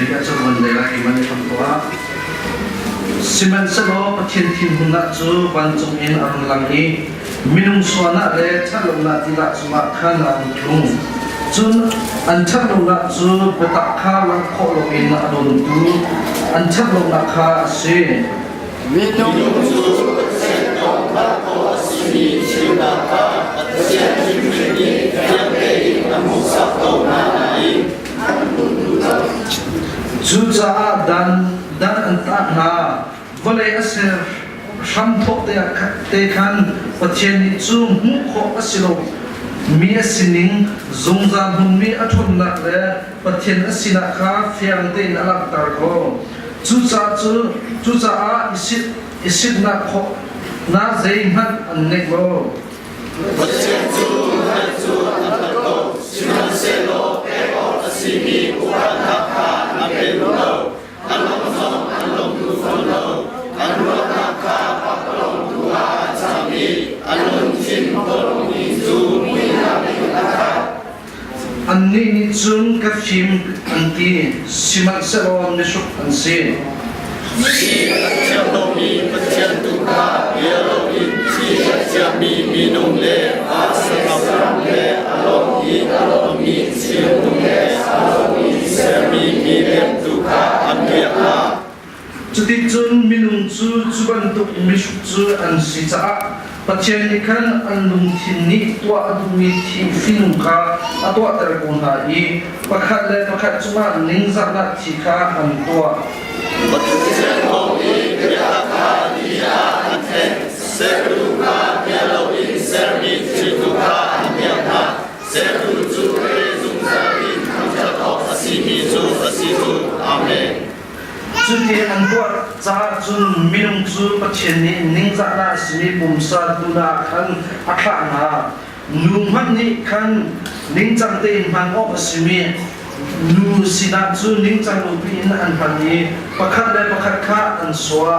Rel ah cun van lei lai man i hram tuah. Sihmanhsehlaw Pathian thinhunnak cu vancung in a rung lang i minung sualnak le ṭhatlonak dihlak cungah khan a rung tlung. Cun an ṭhatlonak cu biatak kha langh khawh loin a dawntu an ṭhatlonak kha a si. Minung cu Pathian kong hngalh khawh a simi thilnak kha Pathian hrimhrim nih fiang tein a hmuhsak ko hna nain an hmu duh lo. Cucaah dan dan an tah hna. Vawlei a ser hramthawk te khan Pathian nih cu hmuh khawh a si lo mi a sining zungzal hmunmi a ṭhawnnak le Pathian a sinak kha fiang tein a langhter ko. Cucaah i sitnak khawhnak zeihmanh an ngei lo. Pathian cu hngalh cu an hngalh ko, sihmanhsehlaw pek awk a simi upatnak kha an pe duh lo. An lung zong an lung duh fawn lo. An ruahnak kha pakpalawng tu ah a cang i an lungthin kawlmi cu muihnak in a khat. Annih nih cun ka fim an ti, sihmanhsehlaw mihrut an si. Thi a thiang lomi Pathian tu kha bia loin thi a thiangmi minung le a saram le a lawng i a lawmmi thilnung le a lawng i sermi milem tu kha an biak hna. Cuticun minung cu cu bantuk mihrut cu an si caah Pathian nih khan an lungthin nih tuah a duhmi thi fihnung kha a tuahter ko hna i pakhat le pakhat cungah ningzahnak thi kha an tuah. Pathian kong i biatak kha ni ah an thenh, sertu kha bia loin sermi thil tu kha an biak hna. Sertu cu pe zungzal in thangṭhat awk a simi cu a si cu. Amen. Cuti an tuah caah cun minung cu Pathian nih ningzahnak a simi pumsa tuna ah khan a thlah hna. Nu hmanh nih khan ningcang tein hman awk a simi nu sinah cu ningcang lopi in an hman i pakhat le pakhat kha an sua.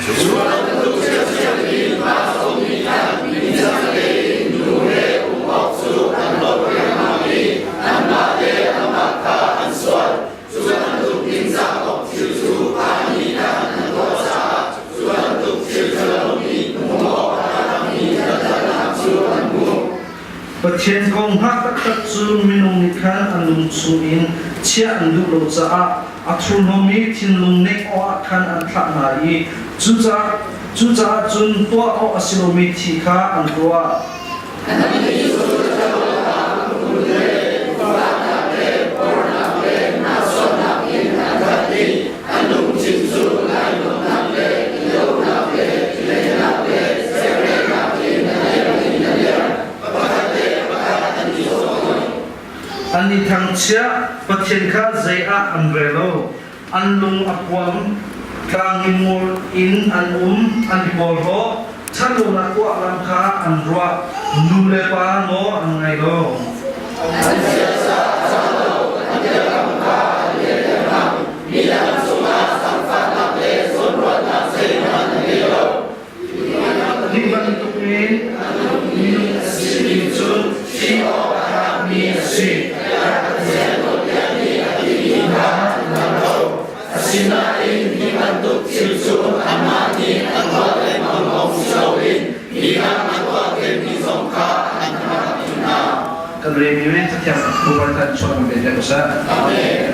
Cu bantuk siasiam in aa sawmmi khan ningcang tein nu he um awk cu an hlawt riangmang i anmah le anmah kha an sual. Cu bantuk ningzah awk thil cu annih nih an tuah caah cu bantuk thil ṭhalomi hmuh awk a tlakmi dantatnak cu an hmuh. Pathian kong hngak taktak cu minung nih khan an lung chungin chiah an duh lo caah a thurhnawmmi thinlung neih awkah khan an thlah hna i cucaah cun tuah awk a si lomi thi kha an tuah. Annih cu ṭhalonak lungput le fahnak le pornak le nahchuahnak in an khat i an lungthin cu lainawnnak le ilonak le tlenak le cehrehnak in a ler in a ler. Pakhat le pakhat an i zawn. An i thangchiah, Pathian kha zei ah an rel lo. An lung a puam, tlang in ngol in an um, an i porhlaw, ṭhatlonak tuah lam kha an ruah, nu le pa nawl an ngai lo. An ziaza a cang lo, an biakam kha an lehter hna. Midang cungah zaangfahnak le zawnruahnak zeihmanh an ngei lo. Hi bantukin minung a simi cu thih awk a tlakmi a si. Pathian nawlbia nih a timi kha an hngal lo. Asinain hi bantuk thil cu anmah nih an tuah lengmang lawng si loin midang a tuah vemi zong kha an hngalh hna. Kan remi Cathiang Baibal kan chuah kan pe piak usah. Amen.